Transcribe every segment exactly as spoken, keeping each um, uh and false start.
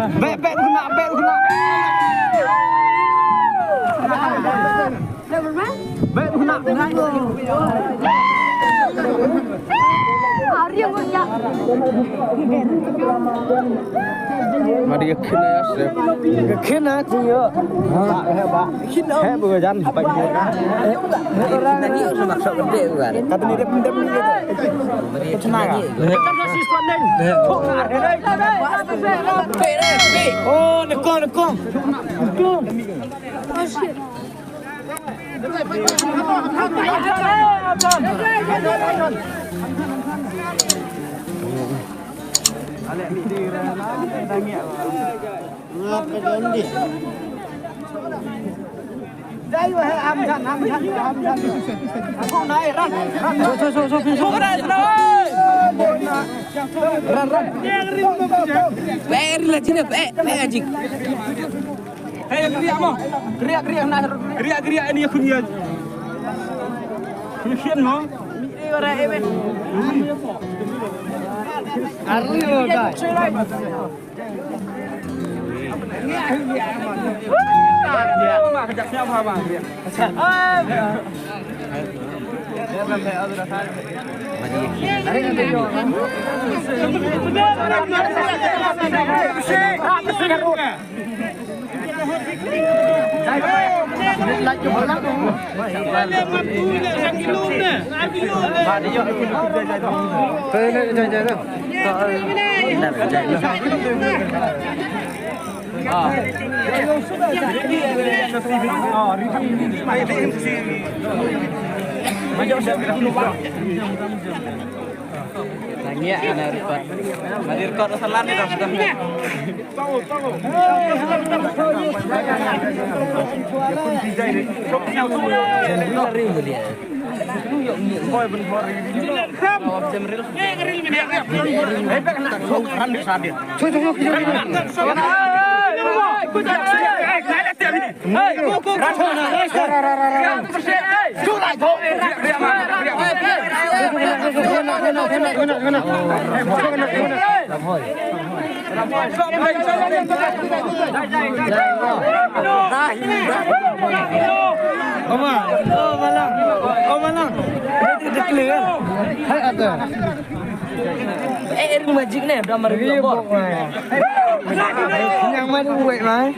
Beh, beh, kena, beh, kena. Beh, kena. Mari kena ya, sir. Kena tu ya. Ha, ba. Heh, bukan jan, baik bukan. Kata ni dia pendem ni gitu. Kena. Oh, nekong, nekong. Oh, shit. Ran, ran. Ran, ran. Ran, ran. Hei, kriak mo. Kriak, kriak, na. Kriak, kriak, ini aku dia. Kriak mo. Arli lo, dai. Nangya ana record. Mari record salam ni dah sudah. Oma, oh, Malang. Oh, Malang. Hai, ada. Eh, Eri Magic ne, drummer. Eri Magic. Yang mana, wait, man?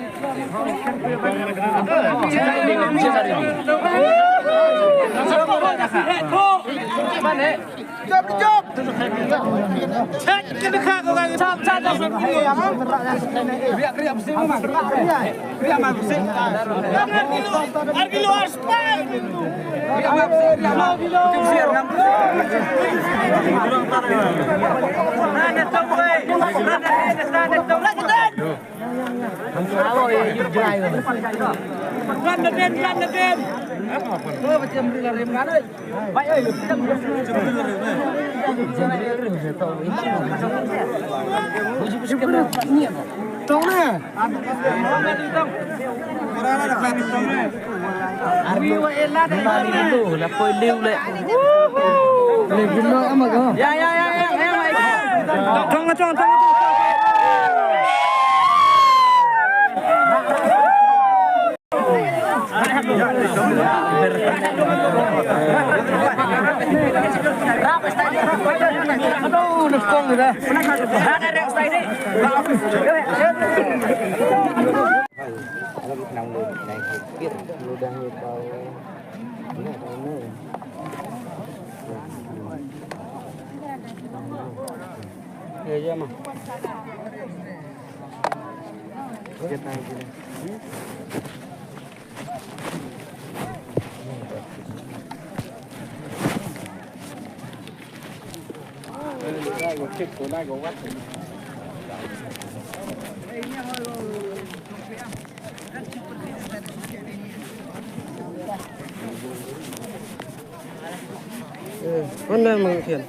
Wan dang ma khian.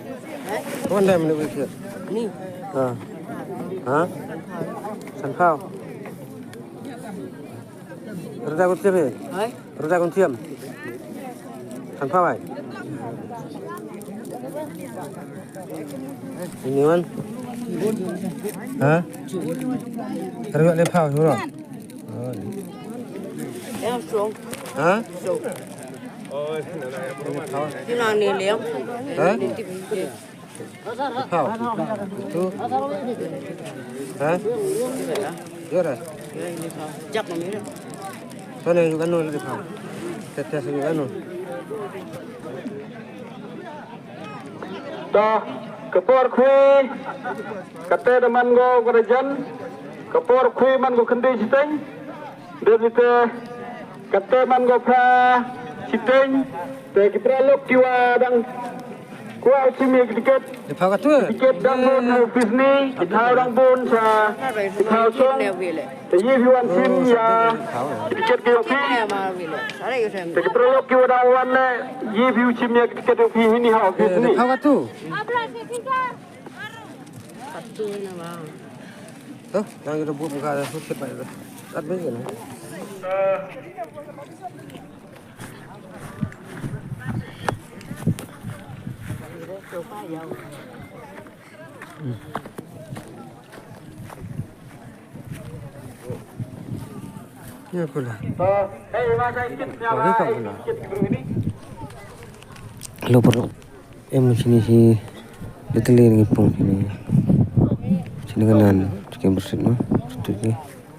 Wan dang ma khian. Ni. Ha. Ha? Sanphaw. Rda ko tiam. Hai. Rda ko tiam. Sanphaw ai. Ini wan. Ha? Ka ïoh le phaw shuh. Ha? Ha? Phaw. Tu. Ha? Ïoh re. Sane ïoh kano le phaw. Tete ïoh kano. Ta, ka por khui, kata da man go ka rajan, ka por khui man go khyndai shiteng, dep te, kata man go phra shiteng, te ki paralok ki wa dang kwah shim ïa ki tiket. Tiket dang bun ha office ni, ki thaw dang bun sha, ki thaw shong. Te ïa phi wan shim ïa ki tiket ki jong phi. Te ki paralok ki wa dang wan leh, ïa phi u shim ïa ki tiket jong phi hini ha office ni. Ïa pula. Ïa pula. Lo por. Em, sini si. Little ring pung sini. Sini kanan. Sini bersih no. Bersih ni.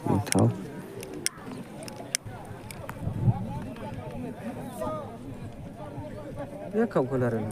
Ni tahu. Ïa kau keluar ni.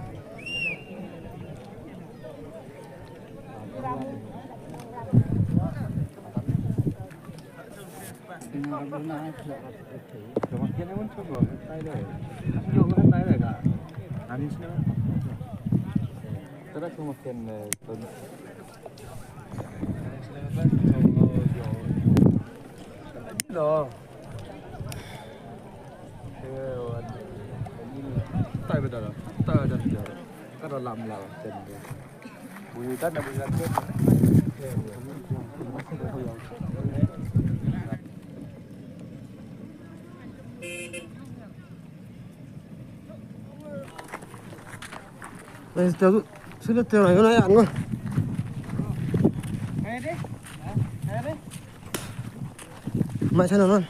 Mai sana non.